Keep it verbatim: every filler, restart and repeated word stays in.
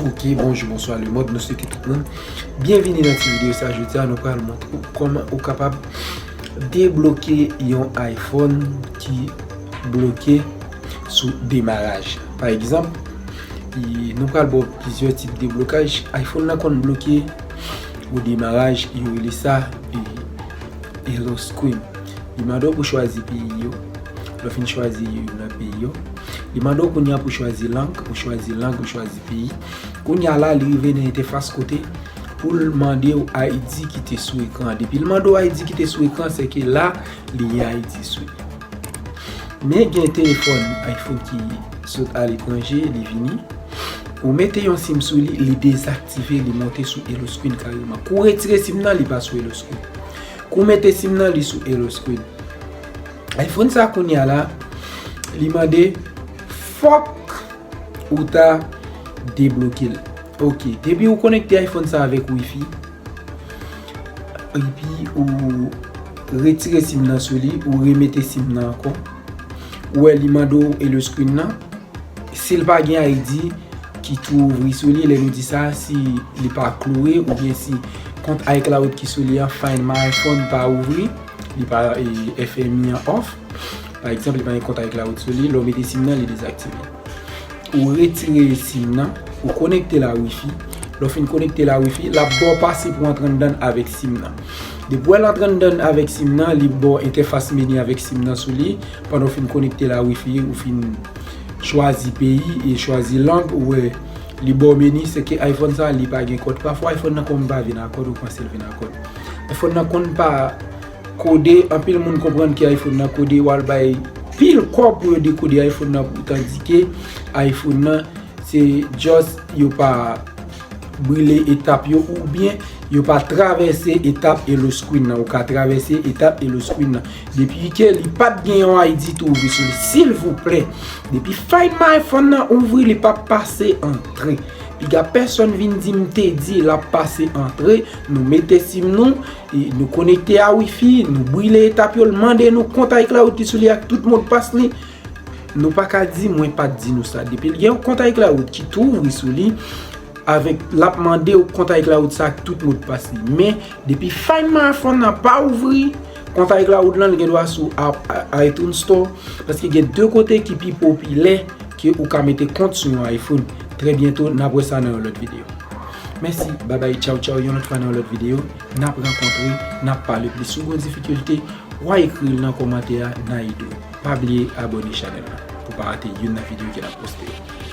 Ok, bonjou, bonswa lemond, nou swete tout moun byenvini nan ti videyo sa. Jodi a nou pral montre w kòman ou kapab debloke yon iPhone ki bloke sou demaraj. Pa egzanp, nou pral ba w plizyè tip deblokaj. iPhone nan konn bloke o demaraj, yo rele sa e, yellow screen. Li mande w pou chwazi peyi yo. Lè w fin chwazi youn nan peyi yo, li mande w kounye a pou chwazi lang, ou chwazi lang, ou chwazi peyi. Kounye a la, li rive nan entèfas kote pou l mande w I D ki te sou ekran an. Depi l mande w I D ki te sou ekran, se ke la, li gen I D sou li. Men gen telefòn iPhone ki sot aletranje, li vini. Ou mete yon sim sou li, li dezaktive, li monte sou yellow screen kareman. Kou w retire sim nan, li pa sou yellow screen. Kou w mete sim nan, li sou yellow screen. iPhone sa kounye a la, li mande fòk ou ta debloke l. Ok, depi ou konekte iPhone sa avèk Wi-Fi, epi ou retire sim nan sou li, ou remete sim nan ankò. Ou wè li mande w yellow screen nan. Si l pa gen I D ki tou ouvri sou li, lè nou di sa, si li pa kloure oubyen si kont iCloud ki sou li an, Find My iPhone pa ouvri, li pa, e, F M I an off. Pa egzanp, li pa gen kont iCloud sou li, lè w mete sim nan, li dezaktive. Ou retire sim nan, ou konekte la Wi-Fi. Lè w fin konekte la Wi-Fi, l ap ba w pase pou antre anndan avèk sim nan. Depi w wè l antre anndan avèk sim nan, li ba w entèfas meni avèk sim nan sou li. Pandan w fin konekte la Wi-Fi, ou fin chwazi peyi e chwazi lang, ou wè li ba w meni, se ke iPhone sa, li pa gen kòd. Pafwa iPhone nan kòm pa vin a kòd, ou panse l vin a kòd. iPhone nan konn pa kode, anpil moun konprann ke iPhone nan kode, w al bay pil kòb pou yo dekode iPhone nan, pou tandike iPhone nan, se just yo pa brile etap yo, oubyen yo pa travèse etap yellow screen nan. Ou ka travèse etap yellow screen nan. Depi ke li pa t gen yon I D tou ouvri sou li, silvouplè, depi Find My iPhone nan ouvri, li p ap pase antre. Piga pèsonn vin di m te di l ap pase antre, nou mete sim nou, e nou konekte a Wi-Fi, nou brile etap yo, l mande nou kont iCloud ki sou li ak tout modpas li. Nou pa ka di mwen pa t di nou sa. Depi l gen yon kont iCloud ki tou ouvri sou li, avèk, l ap mande w kont iCloud sa ak tout modpas li. Men, depi Find My iPhone nan pa ouvri, kont iCloud lan, li gen dwa sou a-, a-, iTunes Store, paske gen de kote ki pi popilè ke ou ka mete kont sou yon iPhone. Trè byento, n ap wè sa nan yon lòt videyo. Mèsi, babay, tchaw, tchaw, yon lòt fwa nan yon lòt videyo, n ap rankontre, n ap pale plis. Si w gen difikilte, w a ekri l nan kòmantè a, n a ede w. Pa bliye abòne chanèl la pou w pa rate youn nan videyo ke n ap poste yo.